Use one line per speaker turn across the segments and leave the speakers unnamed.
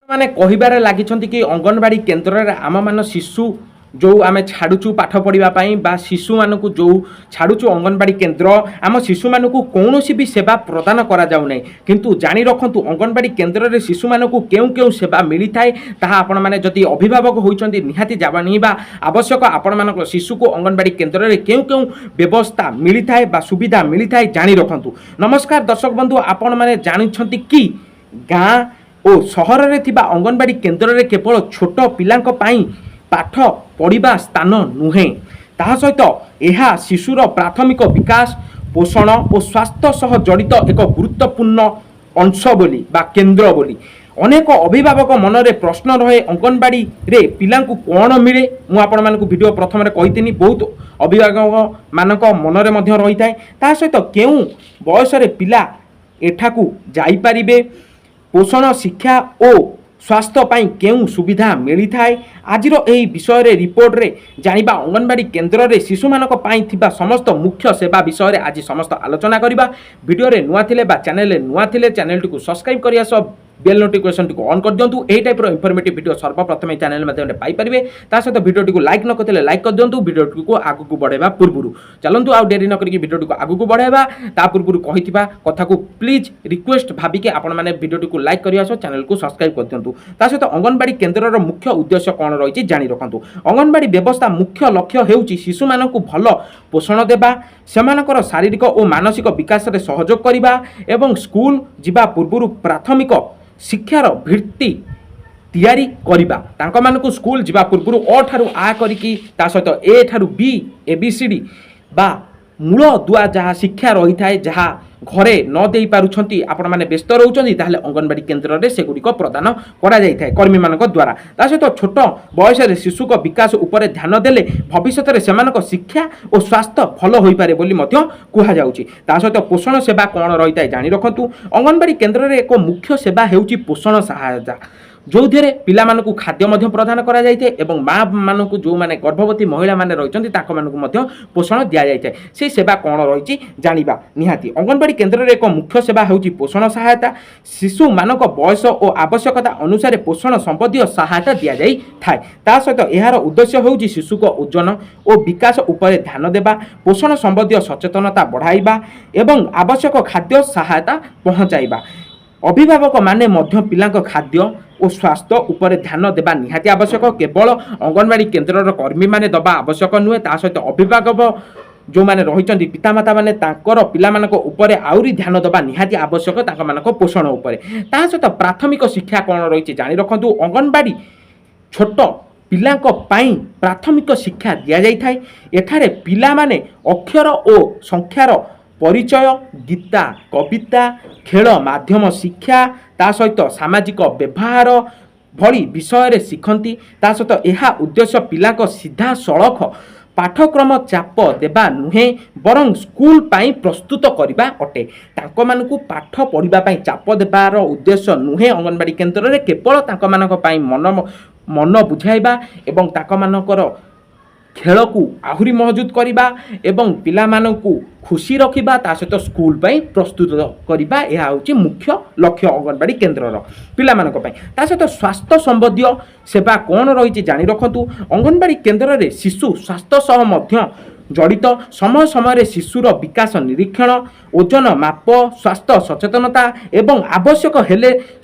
ମାନେ କହିବାରେ ଲାଗିଛନ୍ତି କି ଅଙ୍ଗନବାଡ଼ି କେନ୍ଦ୍ରରେ ଆମମାନ ଶିଶୁ ଯେଉଁ ଆମେ ଛାଡ଼ୁଛୁ ପାଠ ପଢ଼ିବା ପାଇଁ ବା ଶିଶୁମାନଙ୍କୁ ଯେଉଁ ଛାଡ଼ୁଛୁ ଅଙ୍ଗନବାଡ଼ି କେନ୍ଦ୍ର, ଆମ ଶିଶୁମାନଙ୍କୁ କୌଣସି ବି ସେବା ପ୍ରଦାନ କରାଯାଉନାହିଁ। କିନ୍ତୁ ଜାଣି ରଖନ୍ତୁ, ଅଙ୍ଗନବାଡ଼ି କେନ୍ଦ୍ରରେ ଶିଶୁମାନଙ୍କୁ କେଉଁ କେଉଁ ସେବା ମିଳିଥାଏ, ତାହା ଆପଣମାନେ ଯଦି ଅଭିଭାବକ ହୋଇଛନ୍ତି ନିହାତି ଜାଣିବା ଆବଶ୍ୟକ। ଆପଣମାନଙ୍କ ଶିଶୁକୁ ଅଙ୍ଗନବାଡ଼ି କେନ୍ଦ୍ରରେ କେଉଁ କେଉଁ ବ୍ୟବସ୍ଥା ମିଳିଥାଏ ବା ସୁବିଧା ମିଳିଥାଏ, ଜାଣି ରଖନ୍ତୁ। ନମସ୍କାର ଦର୍ଶକ ବନ୍ଧୁ, ଆପଣମାନେ ଜାଣିଛନ୍ତି କି ଗାଁ ଓ ସହରରେ ଥିବା ଅଙ୍ଗନବାଡ଼ି କେନ୍ଦ୍ରରେ କେବଳ ଛୋଟ ପିଲାଙ୍କ ପାଇଁ ପାଠ ପଢ଼ିବା ସ୍ଥାନ ନୁହେଁ, ତାହା ସହିତ ଏହା ଶିଶୁର ପ୍ରାଥମିକ ବିକାଶ, ପୋଷଣ ଓ ସ୍ୱାସ୍ଥ୍ୟ ସହ ଜଡ଼ିତ ଏକ ଗୁରୁତ୍ୱପୂର୍ଣ୍ଣ ଅଂଶ ବୋଲି ବା କେନ୍ଦ୍ର ବୋଲି। ଅନେକ ଅଭିଭାବକ ମନରେ ପ୍ରଶ୍ନ ରହେ, ଅଙ୍ଗନବାଡ଼ିରେ ପିଲାଙ୍କୁ କ'ଣ ମିଳେ? ମୁଁ ଆପଣମାନଙ୍କୁ ଭିଡ଼ିଓ ପ୍ରଥମରେ କହିଥିଲି, ବହୁତ ଅଭିଭାବକମାନଙ୍କ ମନରେ ମଧ୍ୟ ରହିଥାଏ। ତା ସହିତ କେଉଁ ବୟସରେ ପିଲା ଏଠାକୁ ଯାଇପାରିବେ, ପୋଷଣ, ଶିକ୍ଷା ଓ ସ୍ୱାସ୍ଥ୍ୟ ପାଇଁ କେଉଁ ସୁବିଧା ମିଳିଥାଏ? ଆଜିର ଏହି ବିଷୟରେ ରିପୋର୍ଟରେ ଜାଣିବା। ଅଙ୍ଗନବାଡ଼ି କେନ୍ଦ୍ରରେ ଶିଶୁମାନଙ୍କ ପାଇଁ ଥିବା ସମସ୍ତ ମୁଖ୍ୟ ସେବା ବିଷୟରେ ଆଜି ସମସ୍ତ ଆଲୋଚନା କରିବା। ଭିଡ଼ିଓରେ ନୂଆ ଥିଲେ ବା ଚ୍ୟାନେଲରେ ନୂଆ ଥିଲେ ଚ୍ୟାନେଲଟିକୁ ସବସ୍କ୍ରାଇବ୍ କରିବା ସହ ବେଲ୍ ନୋଟିଫିକେସନଟିକୁ ଅନ୍ କରିଦିଅନ୍ତୁ। ଏହି ଟାଇପ୍ର ଇନଫର୍ମେଟିଭ୍ ଭିଡ଼ିଓ ସର୍ବପ୍ରଥମେ ଚ୍ୟାନେଲ ମାଧ୍ୟମରେ ପାଇପାରିବେ। ତା ସହିତ ଭିଡ଼ିଓଟିକୁ ଲାଇକ୍ ନ କରିଥିଲେ ଲାଇକ୍ କରିଦିଅନ୍ତୁ ଭିଡ଼ିଓଟିକୁ ଆଗକୁ ବଢ଼ାଇବା ପୂର୍ବରୁ। ଚାଲନ୍ତୁ, ଆଉ ଡେରି ନ କରିକି ଭିଡ଼ିଓଟିକୁ ଆଗକୁ ବଢ଼ାଇବା। ତା ପୂର୍ବରୁ କହିଥିବା କଥାକୁ ପ୍ଲିଜ୍ ରିକ୍ୱେଷ୍ଟ ଭାବିକି ଆପଣମାନେ ଭିଡ଼ିଓଟିକୁ ଲାଇକ୍ କରିବା ସହ ଚ୍ୟାନେଲକୁ ସବସ୍କ୍ରାଇବ୍ କରିଦିଅନ୍ତୁ। ତା ସହିତ ଅଙ୍ଗନବାଡ଼ି କେନ୍ଦ୍ରର ମୁଖ୍ୟ ଉଦ୍ଦେଶ୍ୟ କ'ଣ ରହିଛି, ଜାଣି ରଖନ୍ତୁ। ଅଙ୍ଗନବାଡ଼ି ବ୍ୟବସ୍ଥା ମୁଖ୍ୟ ଲକ୍ଷ୍ୟ ହେଉଛି ଶିଶୁମାନଙ୍କୁ ଭଲ ପୋଷଣ ଦେବା, ସେମାନଙ୍କର ଶାରୀରିକ ଓ ମାନସିକ ବିକାଶରେ ସହଯୋଗ କରିବା ଏବଂ ସ୍କୁଲ ଯିବା ପୂର୍ବରୁ ପ୍ରାଥମିକ ଶିକ୍ଷାର ଭିତ୍ତି ତିଆରି କରିବା। ତାଙ୍କମାନଙ୍କୁ ସ୍କୁଲ ଯିବା ପୂର୍ବରୁ ଅ ଠାରୁ ଆ କରିକି, ତା ସହିତ ଏ ଠାରୁ ବି, ଏ ବି ସି ଡି ବା ମୂଳ ଦୁଆ ଯାହା ଶିକ୍ଷା ରହିଥାଏ, ଯାହା ଘରେ ନ ଦେଇପାରୁଛନ୍ତି, ଆପଣମାନେ ବ୍ୟସ୍ତ ରହୁଛନ୍ତି, ତାହେଲେ ଅଙ୍ଗନବାଡ଼ି କେନ୍ଦ୍ରରେ ସେଗୁଡ଼ିକ ପ୍ରଦାନ କରାଯାଇଥାଏ କର୍ମୀମାନଙ୍କ ଦ୍ୱାରା। ତା ସହିତ ଛୋଟ ବୟସରେ ଶିଶୁଙ୍କ ବିକାଶ ଉପରେ ଧ୍ୟାନ ଦେଲେ ଭବିଷ୍ୟତରେ ସେମାନଙ୍କ ଶିକ୍ଷା ଓ ସ୍ୱାସ୍ଥ୍ୟ ଭଲ ହୋଇପାରେ ବୋଲି ମଧ୍ୟ କୁହାଯାଉଛି। ତା ସହିତ ପୋଷଣ ସେବା କ'ଣ ରହିଥାଏ, ଜାଣି ରଖନ୍ତୁ। ଅଙ୍ଗନବାଡ଼ି କେନ୍ଦ୍ରରେ ଏକ ମୁଖ୍ୟ ସେବା ହେଉଛି ପୋଷଣ ସହାୟତା, ଯେଉଁଥିରେ ପିଲାମାନଙ୍କୁ ଖାଦ୍ୟ ମଧ୍ୟ ପ୍ରଦାନ କରାଯାଇଥାଏ ଏବଂ ମାଆମାନଙ୍କୁ, ଯେଉଁମାନେ ଗର୍ଭବତୀ ମହିଳାମାନେ ରହିଛନ୍ତି, ତାଙ୍କମାନଙ୍କୁ ମଧ୍ୟ ପୋଷଣ ଦିଆଯାଇଥାଏ। ସେଇ ସେବା କ'ଣ ରହିଛି, ଜାଣିବା ନିହାତି। ଅଙ୍ଗନବାଡ଼ି କେନ୍ଦ୍ରରେ ଏକ ମୁଖ୍ୟ ସେବା ହେଉଛି ପୋଷଣ ସହାୟତା। ଶିଶୁମାନଙ୍କ ବୟସ ଓ ଆବଶ୍ୟକତା ଅନୁସାରେ ପୋଷଣ ସମ୍ବନ୍ଧୀୟ ସହାୟତା ଦିଆଯାଇଥାଏ। ତା ସହିତ ଏହାର ଉଦ୍ଦେଶ୍ୟ ହେଉଛି ଶିଶୁଙ୍କ ଓଜନ ଓ ବିକାଶ ଉପରେ ଧ୍ୟାନ ଦେବା, ପୋଷଣ ସମ୍ବନ୍ଧୀୟ ସଚେତନତା ବଢ଼ାଇବା ଏବଂ ଆବଶ୍ୟକ ଖାଦ୍ୟ ସହାୟତା ପହଞ୍ଚାଇବା। ଅଭିଭାବକମାନେ ମଧ୍ୟ ପିଲାଙ୍କ ଖାଦ୍ୟ ଓ ସ୍ୱାସ୍ଥ୍ୟ ଉପରେ ଧ୍ୟାନ ଦେବା ନିହାତି ଆବଶ୍ୟକ। କେବଳ ଅଙ୍ଗନବାଡ଼ି କେନ୍ଦ୍ରର କର୍ମୀମାନେ ଦେବା ଆବଶ୍ୟକ ନୁହେଁ, ତା ସହିତ ଅଭିଭାବକ ଯେଉଁମାନେ ରହିଛନ୍ତି, ପିତାମାତାମାନେ, ତାଙ୍କର ପିଲାମାନଙ୍କ ଉପରେ ଆହୁରି ଧ୍ୟାନ ଦେବା ନିହାତି ଆବଶ୍ୟକ, ତାଙ୍କମାନଙ୍କ ପୋଷଣ ଉପରେ। ତା ସହିତ ପ୍ରାଥମିକ ଶିକ୍ଷା କ'ଣ ରହିଛି, ଜାଣି ରଖନ୍ତୁ। ଅଙ୍ଗନବାଡ଼ି ଛୋଟ ପିଲାଙ୍କ ପାଇଁ ପ୍ରାଥମିକ ଶିକ୍ଷା ଦିଆଯାଇଥାଏ। ଏଠାରେ ପିଲାମାନେ ଅକ୍ଷର ଓ ସଂଖ୍ୟାର ପରିଚୟ, ଗୀତା, କବିତା, ଖେଳ ମାଧ୍ୟମ ଶିକ୍ଷା, ତା ସହିତ ସାମାଜିକ ବ୍ୟବହାର ଭଳି ବିଷୟରେ ଶିଖନ୍ତି। ତା ସହିତ ଏହା ଉଦ୍ଦେଶ୍ୟ ପିଲାଙ୍କ ସିଧାସଳଖ ପାଠ୍ୟକ୍ରମ ଚାପ ଦେବା ନୁହେଁ, ବରଂ ସ୍କୁଲ ପାଇଁ ପ୍ରସ୍ତୁତ କରିବା ଅଟେ। ତାଙ୍କମାନଙ୍କୁ ପାଠ ପଢ଼ିବା ପାଇଁ ଚାପ ଦେବାର ଉଦ୍ଦେଶ୍ୟ ନୁହେଁ। ଅଙ୍ଗନବାଡ଼ି କେନ୍ଦ୍ରରେ କେବଳ ତାଙ୍କମାନଙ୍କ ପାଇଁ ମନ ବୁଝାଇବା ଏବଂ ତାଙ୍କମାନଙ୍କର ଖେଳକୁ ଆହୁରି ମହଜୁଦ କରିବା ଏବଂ ପିଲାମାନଙ୍କୁ ଖୁସି ରଖିବା, ତା ସହିତ ସ୍କୁଲ ପାଇଁ ପ୍ରସ୍ତୁତ କରିବା, ଏହା ହେଉଛି ମୁଖ୍ୟ ଲକ୍ଷ୍ୟ ଅଙ୍ଗନବାଡ଼ି କେନ୍ଦ୍ରର ପିଲାମାନଙ୍କ ପାଇଁ। ତା ସହିତ ସ୍ୱାସ୍ଥ୍ୟ ସମ୍ବନ୍ଧୀୟ ସେବା କ'ଣ ରହିଛି, ଜାଣି ରଖନ୍ତୁ। ଅଙ୍ଗନବାଡ଼ି କେନ୍ଦ୍ରରେ ଶିଶୁ ସ୍ୱାସ୍ଥ୍ୟ ସହ ମଧ୍ୟ ଜଡ଼ିତ। ସମୟ ସମୟରେ ଶିଶୁର ବିକାଶ ନିରୀକ୍ଷଣ, ଓଜନ ମାପ, ସ୍ୱାସ୍ଥ୍ୟ ସଚେତନତା ଏବଂ ଆବଶ୍ୟକ ହେଲେ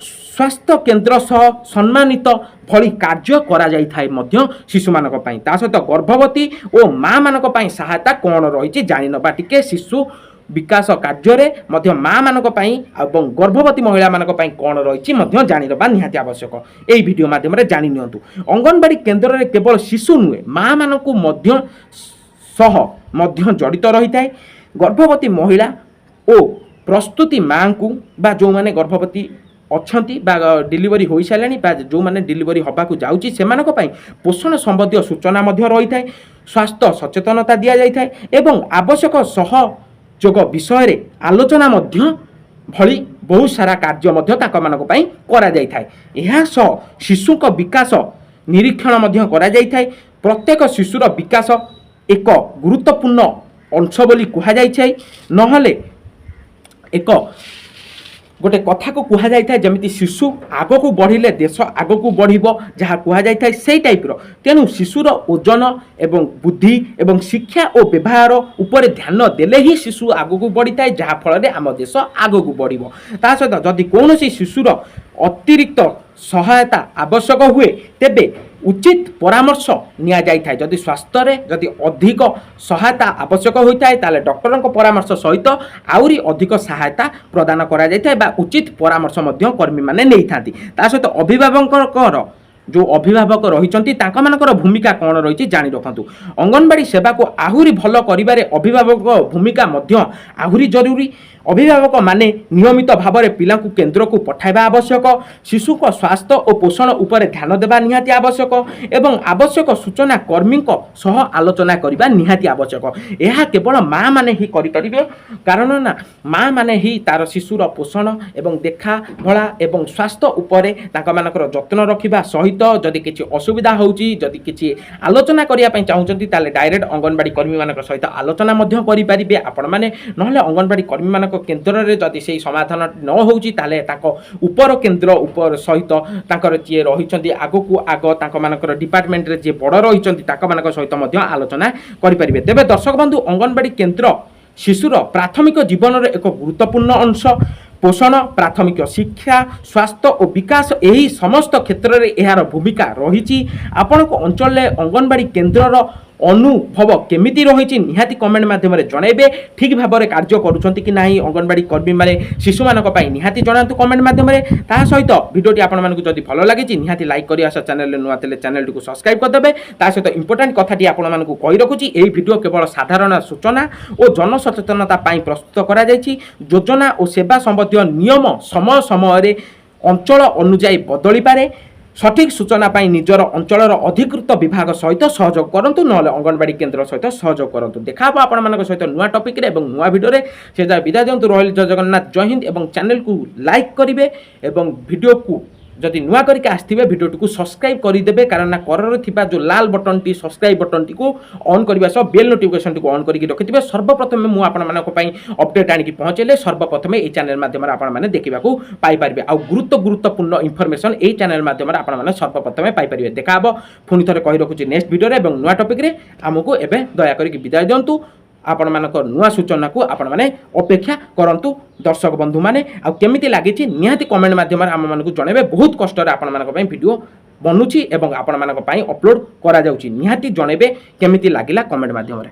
ସ୍ୱାସ୍ଥ୍ୟ କେନ୍ଦ୍ର ସହ ସମ୍ମାନିତ ଭଳି କାର୍ଯ୍ୟ କରାଯାଇଥାଏ ମଧ୍ୟ ଶିଶୁମାନଙ୍କ ପାଇଁ। ତା ସହିତ ଗର୍ଭବତୀ ଓ ମାଆମାନଙ୍କ ପାଇଁ ସହାୟତା କ'ଣ ରହିଛି, ଜାଣିନେବା ଟିକେ। ଶିଶୁ ବିକାଶ କାର୍ଯ୍ୟରେ ମଧ୍ୟ ମାଆମାନଙ୍କ ପାଇଁ ଏବଂ ଗର୍ଭବତୀ ମହିଳାମାନଙ୍କ ପାଇଁ କ'ଣ ରହିଛି ମଧ୍ୟ ଜାଣିନେବା ନିହାତି ଆବଶ୍ୟକ। ଏହି ଭିଡ଼ିଓ ମାଧ୍ୟମରେ ଜାଣି ନିଅନ୍ତୁ। ଅଙ୍ଗନବାଡ଼ି କେନ୍ଦ୍ରରେ କେବଳ ଶିଶୁ ନୁହେଁ, ମାଆମାନଙ୍କୁ ମଧ୍ୟ ସହ ମଧ୍ୟ ଜଡ଼ିତ ରହିଥାଏ। ଗର୍ଭବତୀ ମହିଳା ଓ ପ୍ରସୂତି ମାଆଙ୍କୁ ବା ଯେଉଁମାନେ ଗର୍ଭବତୀ ଅଛନ୍ତି ବା ଡେଲିଭରି ହୋଇସାରିଲାଣି ବା ଯେଉଁମାନେ ଡେଲିଭରି ହେବାକୁ ଯାଉଛି, ସେମାନଙ୍କ ପାଇଁ ପୋଷଣ ସମ୍ବନ୍ଧୀୟ ସୂଚନା ମଧ୍ୟ ରହିଥାଏ। ସ୍ୱାସ୍ଥ୍ୟ ସଚେତନତା ଦିଆଯାଇଥାଏ ଏବଂ ଆବଶ୍ୟକ ସହଯୋଗ ବିଷୟରେ ଆଲୋଚନା ମଧ୍ୟ ଭଳି ବହୁତ ସାରା କାର୍ଯ୍ୟ ମଧ୍ୟ ତାଙ୍କମାନଙ୍କ ପାଇଁ କରାଯାଇଥାଏ। ଏହା ସହ ଶିଶୁଙ୍କ ବିକାଶ ନିରୀକ୍ଷଣ ମଧ୍ୟ କରାଯାଇଥାଏ। ପ୍ରତ୍ୟେକ ଶିଶୁର ବିକାଶ ଏକ ଗୁରୁତ୍ୱପୂର୍ଣ୍ଣ ଅଂଶ ବୋଲି କୁହାଯାଇଥାଏ। ନହେଲେ ଏକ ଗୋଟେ କଥାକୁ କୁହାଯାଇଥାଏ, ଯେମିତି ଶିଶୁ ଆଗକୁ ବଢ଼ିଲେ ଦେଶ ଆଗକୁ ବଢ଼ିବ, ଯାହା କୁହାଯାଇଥାଏ ସେଇ ଟାଇପ୍ର। ତେଣୁ ଶିଶୁର ଓଜନ ଏବଂ ବୁଦ୍ଧି ଏବଂ ଶିକ୍ଷା ଓ ବ୍ୟବହାର ଉପରେ ଧ୍ୟାନ ଦେଲେ ହିଁ ଶିଶୁ ଆଗକୁ ବଢ଼ିଥାଏ, ଯାହାଫଳରେ ଆମ ଦେଶ ଆଗକୁ ବଢ଼ିବ। ତା ସହିତ ଯଦି କୌଣସି ଶିଶୁର ଅତିରିକ୍ତ ସହାୟତା ଆବଶ୍ୟକ ହୁଏ, ତେବେ ଉଚିତ ପରାମର୍ଶ ନିଆଯାଇଥାଏ। ଯଦି ସ୍ୱାସ୍ଥ୍ୟରେ ଯଦି ଅଧିକ ସହାୟତା ଆବଶ୍ୟକ ହୋଇଥାଏ, ତାହେଲେ ଡକ୍ଟରଙ୍କ ପରାମର୍ଶ ସହିତ ଆହୁରି ଅଧିକ ସହାୟତା ପ୍ରଦାନ କରାଯାଇଥାଏ ବା ଉଚିତ ପରାମର୍ଶ ମଧ୍ୟ କର୍ମୀମାନେ ନେଇଥାନ୍ତି। ତା ସହିତ ଅଭିଭାବକଙ୍କର, ଯେଉଁ ଅଭିଭାବକ ରହିଛନ୍ତି, ତାଙ୍କମାନଙ୍କର ଭୂମିକା କ'ଣ ରହିଛି ଜାଣି ରଖନ୍ତୁ। ଅଙ୍ଗନବାଡ଼ି ସେବାକୁ ଆହୁରି ଭଲ କରିବାରେ ଅଭିଭାବକ ଭୂମିକା ମଧ୍ୟ ଆହୁରି ଜରୁରୀ। ଅଭିଭାବକମାନେ ନିୟମିତ ଭାବରେ ପିଲାଙ୍କୁ କେନ୍ଦ୍ରକୁ ପଠାଇବା ଆବଶ୍ୟକ। ଶିଶୁଙ୍କ ସ୍ୱାସ୍ଥ୍ୟ ଓ ପୋଷଣ ଉପରେ ଧ୍ୟାନ ଦେବା ନିହାତି ଆବଶ୍ୟକ ଏବଂ ଆବଶ୍ୟକ ସୂଚନା କର୍ମୀଙ୍କ ସହ ଆଲୋଚନା କରିବା ନିହାତି ଆବଶ୍ୟକ। ଏହା କେବଳ ମା ମାନେ ହିଁ କରିପାରିବେ, କାରଣ ନା ମା ମାନେ ହିଁ ତାର ଶିଶୁର ପୋଷଣ ଏବଂ ଦେଖା ଭଳା ଏବଂ ସ୍ୱାସ୍ଥ୍ୟ ଉପରେ ତାଙ୍କମାନଙ୍କର ଯତ୍ନ ରଖିବା ସହିତ ଯଦି କିଛି ଅସୁବିଧା ହେଉଛି, ଯଦି କିଛି ଆଲୋଚନା କରିବା ପାଇଁ ଚାହୁଁଛନ୍ତି, ତାହେଲେ ଡାଇରେକ୍ଟ ଅଙ୍ଗନବାଡ଼ି କର୍ମୀମାନଙ୍କ ସହିତ ଆଲୋଚନା ମଧ୍ୟ କରିପାରିବେ ଆପଣମାନେ। ନହେଲେ ଅଙ୍ଗନବାଡ଼ି କର୍ମୀମାନଙ୍କ କେନ୍ଦ୍ରରେ ଯଦି ସେଇ ସମାଧାନ ନ ହେଉଛି, ତାହେଲେ ତାଙ୍କ ଉପର କେନ୍ଦ୍ର ଉପର ସହିତ ତାଙ୍କର ଯିଏ ରହିଛନ୍ତି ଆଗକୁ ଆଗ, ତାଙ୍କମାନଙ୍କର ଡିପାର୍ଟମେଣ୍ଟରେ ଯିଏ ବଡ଼ ରହିଛନ୍ତି, ତାଙ୍କମାନଙ୍କ ସହିତ ମଧ୍ୟ ଆଲୋଚନା କରିପାରିବେ। ତେବେ ଦର୍ଶକ ବନ୍ଧୁ, ଅଙ୍ଗନବାଡ଼ି କେନ୍ଦ୍ର ଶିଶୁର ପ୍ରାଥମିକ ଜୀବନର ଏକ ଗୁରୁତ୍ୱପୂର୍ଣ୍ଣ ଅଂଶ। ପୋଷଣ, ପ୍ରାଥମିକ ଶିକ୍ଷା, ସ୍ୱାସ୍ଥ୍ୟ ଓ ବିକାଶ, ଏହି ସମସ୍ତ କ୍ଷେତ୍ରରେ ଏହାର ଭୂମିକା ରହିଛି। ଆପଣଙ୍କ ଅଞ୍ଚଳରେ ଅଙ୍ଗନବାଡ଼ି କେନ୍ଦ୍ରର ଅନୁଭବ କେମିତି ରହିଛି, ନିହାତି କମେଣ୍ଟ ମାଧ୍ୟମରେ ଜଣାଇବେ। ଠିକ୍ ଭାବରେ କାର୍ଯ୍ୟ କରୁଛନ୍ତି କି ନାହିଁ ଅଙ୍ଗନବାଡ଼ି କର୍ମୀମାନେ ଶିଶୁମାନଙ୍କ ପାଇଁ, ନିହାତି ଜଣାନ୍ତୁ କମେଣ୍ଟ ମାଧ୍ୟମରେ। ତା ସହିତ ଭିଡ଼ିଓଟି ଆପଣମାନଙ୍କୁ ଯଦି ଭଲ ଲାଗିଛି, ନିହାତି ଲାଇକ୍ କରିବା ସହ ଚ୍ୟାନେଲରେ ନୂଆ ଥିଲେ ଚ୍ୟାନେଲଟିକୁ ସବସ୍କ୍ରାଇବ୍ କରିଦେବେ। ତା ସହିତ ଇମ୍ପୋର୍ଟାଣ୍ଟ କଥାଟି ଆପଣମାନଙ୍କୁ କହି ରଖୁଛି, ଏହି ଭିଡ଼ିଓ କେବଳ ସାଧାରଣ ସୂଚନା ଓ ଜନସଚେତନତା ପାଇଁ ପ୍ରସ୍ତୁତ କରାଯାଇଛି। ଯୋଜନା ଓ ସେବା ସମ୍ବନ୍ଧୀୟ ନିୟମ ସମୟ ସମୟରେ ଅଞ୍ଚଳ ଅନୁଯାୟୀ ବଦଳିପାରେ। ସଠିକ୍ ସୂଚନା ପାଇଁ ନିଜର ଅଞ୍ଚଳର ଅଧିକୃତ ବିଭାଗ ସହିତ ସହଯୋଗ କରନ୍ତୁ, ନହେଲେ ଅଙ୍ଗନବାଡ଼ି କେନ୍ଦ୍ର ସହିତ ସହଯୋଗ କରନ୍ତୁ। ଦେଖା ହେବ ଆପଣମାନଙ୍କ ସହିତ ନୂଆ ଟପିକ୍ରେ ଏବଂ ନୂଆ ଭିଡ଼ିଓରେ। ସେ ଯାଏ ବିଦାୟ ଦିଅନ୍ତୁ। ରହିଲି, ଜୟ ଜଗନ୍ନାଥ, ଜୟ ହିନ୍ଦ। ଏବଂ ଚ୍ୟାନେଲକୁ ଲାଇକ୍ କରିବେ ଏବଂ ଭିଡ଼ିଓକୁ ଯଦି ନୂଆ କରିକି ଆସିଥିବେ, ଭିଡ଼ିଓଟିକୁ ସବସ୍କ୍ରାଇବ୍ କରିଦେବେ, କାରଣ ନା କରରେ ଥିବା ଯେଉଁ ଲାଲ ବଟନଟି, ସବସ୍କ୍ରାଇବ୍ ବଟନଟିକୁ ଅନ୍ କରିବା ସହ ବେଲ୍ ନୋଟିଫିକେସନଟିକୁ ଅନ୍ କରିକି ରଖିଥିବେ। ସର୍ବପ୍ରଥମେ ମୁଁ ଆପଣମାନଙ୍କ ପାଇଁ ଅପଡେଟ୍ ଆଣିକି ପହଞ୍ଚାଇଲେ ସର୍ବପ୍ରଥମେ ଏହି ଚ୍ୟାନେଲ ମାଧ୍ୟମରେ ଆପଣମାନେ ଦେଖିବାକୁ ପାଇପାରିବେ। ଆଉ ଗୁରୁତ୍ୱପୂର୍ଣ୍ଣ ଇନଫର୍ମେସନ୍ ଏହି ଚ୍ୟାନେଲ ମାଧ୍ୟମରେ ଆପଣମାନେ ସର୍ବପ୍ରଥମେ ପାଇପାରିବେ। ଦେଖା ହେବ, ପୁଣି ଥରେ କହି ରଖୁଛି, ନେକ୍ସଟ ଭିଡ଼ିଓରେ ଏବଂ ନୂଆ ଟପିକ୍ରେ। ଆମକୁ ଏବେ ଦୟା କରିକି ବିଦାୟ ଦିଅନ୍ତୁ। ଆପଣମାନଙ୍କ ନୂଆ ସୂଚନାକୁ ଆପଣମାନେ ଅପେକ୍ଷା କରନ୍ତୁ ଦର୍ଶକ ବନ୍ଧୁମାନେ। ଆଉ କେମିତି ଲାଗିଛି, ନିହାତି କମେଣ୍ଟ ମାଧ୍ୟମରେ ଆମମାନଙ୍କୁ ଜଣାଇବେ। ବହୁତ କଷ୍ଟରେ ଆପଣମାନଙ୍କ ପାଇଁ ଭିଡ଼ିଓ ବନୁଛି ଏବଂ ଆପଣମାନଙ୍କ ପାଇଁ ଅପଲୋଡ଼ କରାଯାଉଛି। ନିହାତି ଜଣାଇବେ କେମିତି ଲାଗିଲା କମେଣ୍ଟ ମାଧ୍ୟମରେ।